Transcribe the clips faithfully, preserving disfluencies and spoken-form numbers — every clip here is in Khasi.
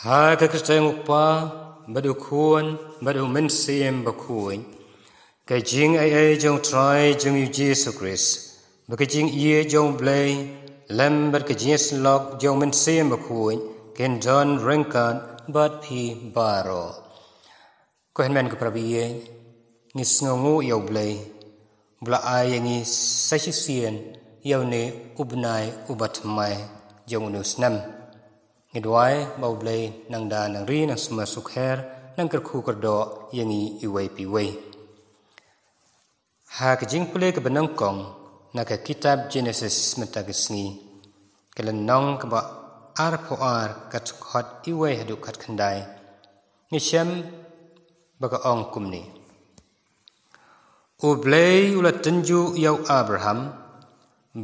Ha ka kyrteng u Kpa, bad u Khun, bad u Mynsiem Bakhuid. Ka jingaiei jong u Trai jong ngi u Jisu Khrist, bad ka jingïeit jong u Blei, lem bad ka jingïasyllok jong u Mynsiem Bakhuid, kin don ryngkat bad phi baroh. Ko hynmen ko para baieit, ngi sngewnguh ïa u Blei ba u la ai ïa ngi sa shisien ïa une u bnai uba thymmai jong une u snem. Ngi duwai ba u Blei nang da nang ri nang sumar sukher nang kyrkhu kyrdoh ïa ngi iwei pa iwei. Ha ka jingpule kaba nyngkong na ka kitab Jenesis mynta ka sngi, ka lynnong kaba arphew ar, ka dkhot iwei haduh khatkhyndai, ngi shem ba ka ong kumne: U Blei u la tynjuh ïa u Abraham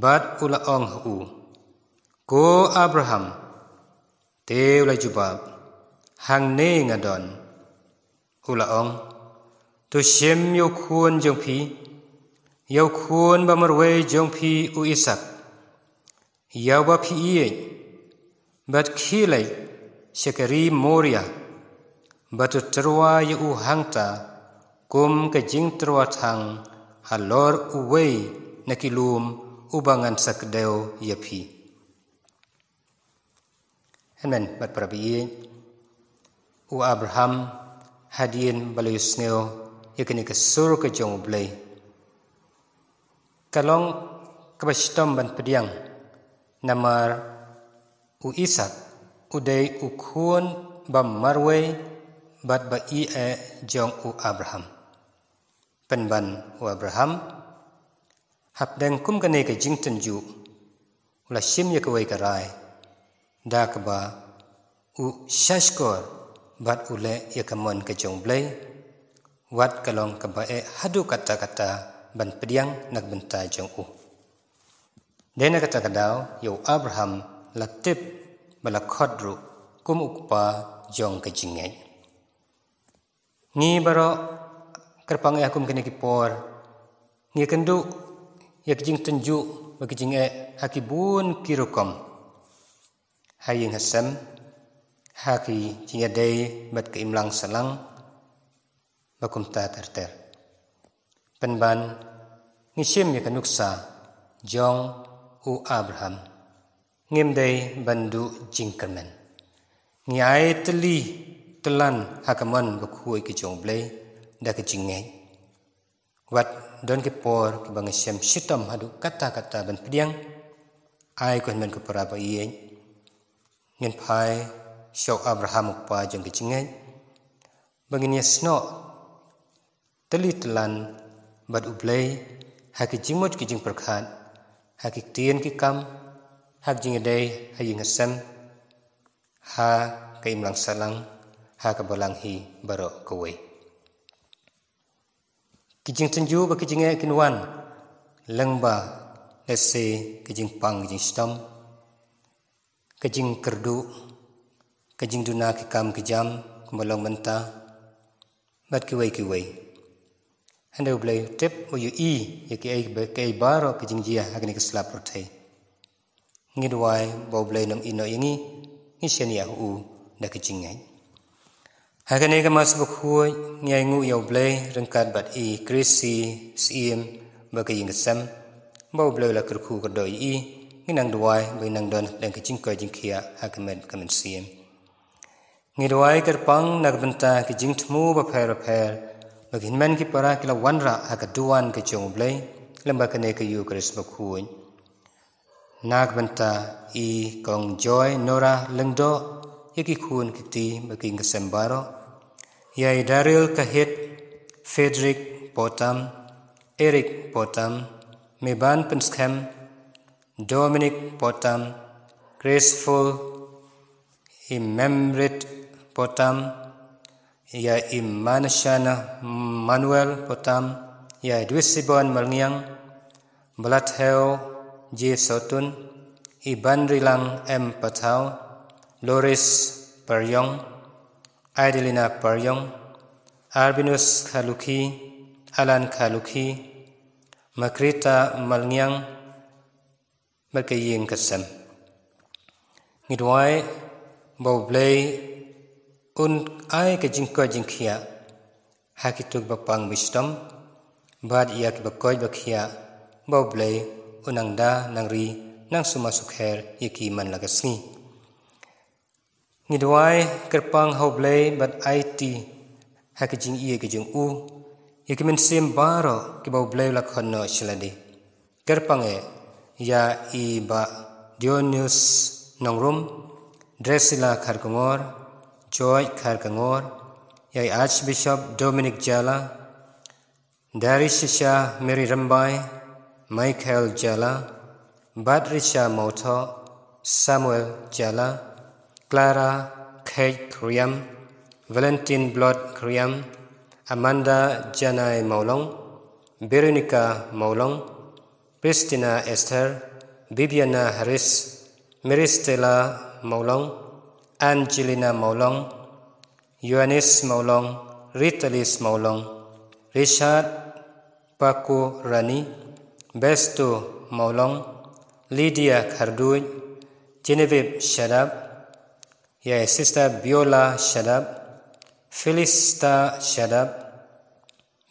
bad u la ong ha u, Ko Abraham. Te u la jubab, Hangne nga don. U la ong, To shim ïa u khun jong phi, ïa u khun ba marwei jong phi u Isaak, ïa uba phi ïeit, bad khie leit sha ka ri Moria, bad to tyrwa ïa u hangta kum ka jingtyrwa thang halor uwei na ki lum uba ngan sa kdew ïa phi. Hynmen bad para baieit, u Abraham hadien ba la ïohsngew ïa kane ka sur ka jong u Blei, ka long kaba shitom ban pdiang, namar u Isaak u dei u khun ba marwei bad ba ïeit jong u Abraham. Pynban u Abraham, hapdeng kum kane ka jingtynjuh, u la shim ïa kawei ka rai, da kaba u shahshkor bad u leh ïa ka mon ka jong u Blei, wat ka long kaba eh haduh katta katta ban pdiang na ka bynta jong u. Dei na kata ka daw ïa u Abraham la tip bad la khot ruh kum u kpa jong ka jingngeit. Ngi baroh kyrpang eh ha kum kine ki por, ngi kynduh ïa ki jingtynjuh bad ki jingeh ha ki bun ki rukom, ha ïing ha sem, ha ki jingïadei bad ka imlang sahlang, bad kumta ter ter. Pynban ngi shim ïa ka nuksa jong u Abraham. Ngim dei ban duh jingkyrmen. Ngi ai tylli tyllan ha ka mon bakhuid ka jong u Blei da ka jingngeit. Wat don ki por kiba ngi shem shitom haduh katta katta ban pdiang, ai ko hynmen ko para baieit, ngin phai sha u Abraham u kpa jong ka jingngeit, ba ngin ïasnoh tylli tyllan bad u Blei ha ki jingmut ki jingpyrkhat, ha ki ktien ki kam, ha ki jingïadei ha ïing ha sem, ha ka imlang sahlang, ha ka balang hi baroh kawei. Ki jingtynjuh bad ki jingeh kin wan lyngba, lehse, ki jingpang ki jingshitom, ka jingkyrduh, ka jingduna ki kam ki jam kumba long mynta, bad kiwei kiwei. Hynrei u Blei u tip, u ïohi ïa kiei kiei baroh ki jingjia ha kane ka sla pyrthei. Ngi duwai ba u Blei un ïehnoh ïa ngi, ngi shaniah ha u da ka jingngeit. Ha kane ka Mass bakhuid ngi ainguh ïa u Blei ryngkat bad i Chrissy Syiem bad ka ïing ka sem, ba u Blei u la kyrkhu kyrdoh ïa i. Ngi nang duwai ba i nang don hapdeng ka jingkoit jingkhiah ha ka met ka mynsiem. Ngi duwai kyrpang na ka bynta ki jingthmu bapher bapher ba ki hynmen ki para ki la wanrah ha ka duwan ka jong u Blei lyngba kane ka Ïukharist bakhuid. Na ka bynta i Kong Joy Nora Lyngdoh, ïa ki khun ki kti bad ki ïing ki sem baroh, ïa i Daryl Kahit, Frederick Potam, Eric Potam, Meban Pynskhem, Dominic Potam, Graceful, i Memrit Potam, ïa i Manashana Manuel Potam, ïa i Dwisibon Malngiang, Blathew J Sotun, i Banrilang M Pathaw, Loris Paryong, Adelina Paryong, Albinus Khalukhi, Alan Khalukhi, Makrita Malngiang, bad ka ïing ka sem. Ngi duwai ba u Blei Un ai ka jingkoit jingkhiah ha kito kiba pang ba shitom, bad ïa kiba koit ba khiah, ba U Blei un nang da nang ri nang sumar sukher ïa ki man la ka sngi. Ngi duwai kyrpang ha U Blei bad aiti ha ka jingïeit ka jong u ïa ki mynsiem baroh kiba U Blei u la khot noh sha lade. Kyrpang eh ïa i Bah Dionius Nongrum, Drusilla Kharkongor, George Kharkongor, ïa i Archbishop Dominic Jala, Darishisha Mary Rymbai, Michael Jala, Batrisha Mawthoh, Samuel Jala, Clara Kheit Kriam, Valentine Blot Kriam, Amanda Janai Mawlong, Veronica Mawlong, Christina Esther, Bibiana Harris, Mary Stella Mawlong, Angelina Mawlong, Ioannis Mawlong, Ritalis Mawlong, Richard Pakurani, Besto Mawlong, Lydia Kharduid, Genevieve Shadap, ïa i Sister Biola Shadap, Felista Shadap,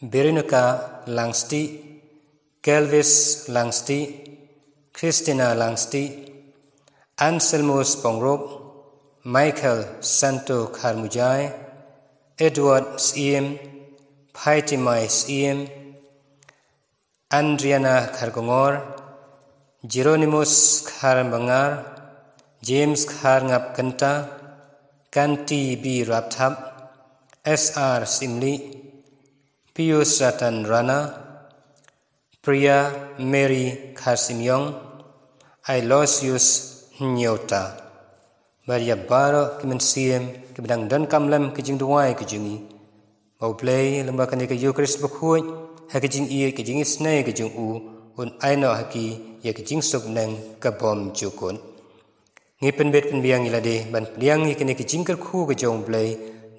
Veronica Langsti, Kelvis Langsti, Christina Langsti, Anselmus Pongrop, Michael Santo Kharmujai, Edward Siem, Phaitimai Siem, Andriana Kharkongor, Jeronimus Kharbangar, James Kharngap Kenta, Kanti B Rapthap, S R Simli, Pius Ratan Rana, Priya Mary Kharsimyong, Aloysius Hnyota. Bad ïa baroh ki mynsiem kiba dang donkam lem ka jingduwai ka jong ngi, ba U Blei lyngba kane ka Eucharist bakhuid, ha ka jingïeit ka jingisynei ka jong u, un ai noh ha ki ïa ka jingsuk neng ka bymjukut. Ngi pynbit pynbiang ïa lade ban pdiang ïa kane ka jingkyrkhu ka jong U Blei,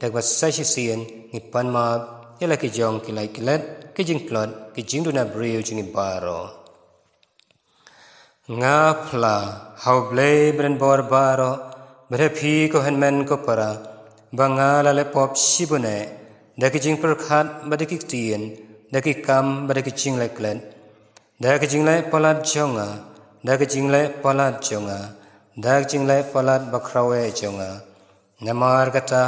da kaba sa shisien ngi pan map ïa la ki jong ki lait ki let, ki jingtlot, ki jingduna briew jong ngi baroh. Nga phla ha U Blei ba donbor baroh, bad ha phi ko hynmen ko para, ba nga la leh pop shibun eh, da ki jingpyrkhat bad da ki ktien, da ki kam bad da ki jingleh klet, da ki jingleh palat jong nga, da ki jingleh palat jong nga, da ki jingleh palat bakhraw eh jong nga. Namar kata,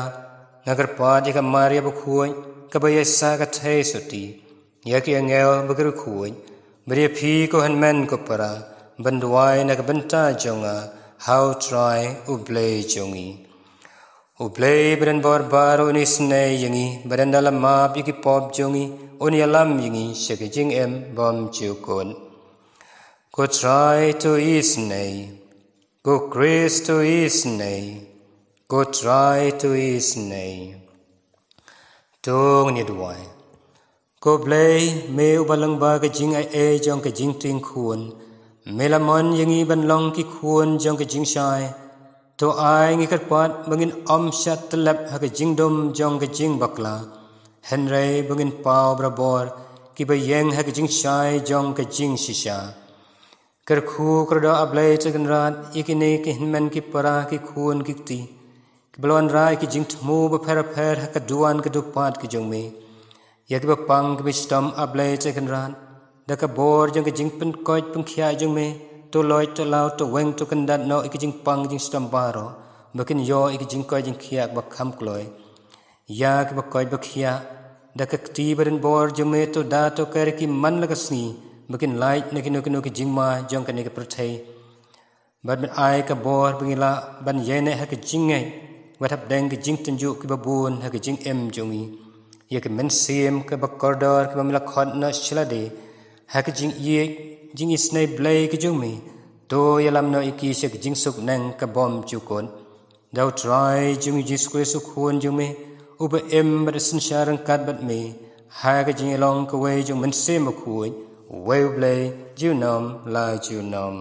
nga kyrpad ïa ka Maria bakhuid, kaba ïaisah ka theisotti, ïa ki angel ba ki riewkhuid, bad ïa phi ko hynmen ko para, ban duwai na ka bynta jong nga ha U Trai U Blei jong ngi. U Blei ba donbor baroh un isynei ïa ngi, bad ynda la map ïa ki pop jong ngi, un ïalam ïa ngi sha ka jingim bymjukut. Ko Trai to isynei. Ko Khrist to isynei. Ko Trai to isynei. To ngin ïa duwai. Ko Blei, me uba lyngba ka jingaiei jong ka jingtieng khun, me la mon ïa ngi ban long ki khun jong ka jingshai. To ai ngi kyrpad ba ngin ym shah tyllep ha ka jingdum jong ka jingbakla, hynrei ba ngin paw barabor kiba ïeng ha ka jingshai jong ka jingshisha. Kyrkhu kyrdoh, A Blei Trai Kynrad, ïa kine ki hynmen ki para, ki khun ki kti, kiba la wanrah ïa ki jingthmu bapher bapher ha ka duwan ka dewpat ka jong me. Ïa kiba pang kiba shitom, A Blei Trai Kynrad, da ka bor jong ka jingpynkoit pynkhiah jong me, to loit to law, to weng to kyndat noh ïa ki jingpang jingshitom baroh, ba kin ïoh ïa ki jingkoit jingkhiah ba kham kloi. Ïa kiba koit ba khiah, da ka kti ba donbor jong me, to da to ker ïa ki man la ka sngi, ba kin lait na kino kino ki jingma jong kane ka pyrthei. Bad ban ai ka bor ba ngin lah ban ïaineh ha ka jingngeit, bad hapdeng ka jingtynjuh kiba bun ha ka jingim jong ngi. Ïa ka mynsiem kaba kordor kaba me la khot noh sha lade ha ka jingïeit, jingisynei Blei ka jong me, to ïalam noh ïa ki sha ka jingsuk neng ka bymjukut. Da U Trai jong ngi Jisu Khrist U Khun jong me, uba im bad synshar ryngkat bad me ha ka jingïalong kawei jong U Mynsiem Bakhuid, uwei U Blei, junom la junom.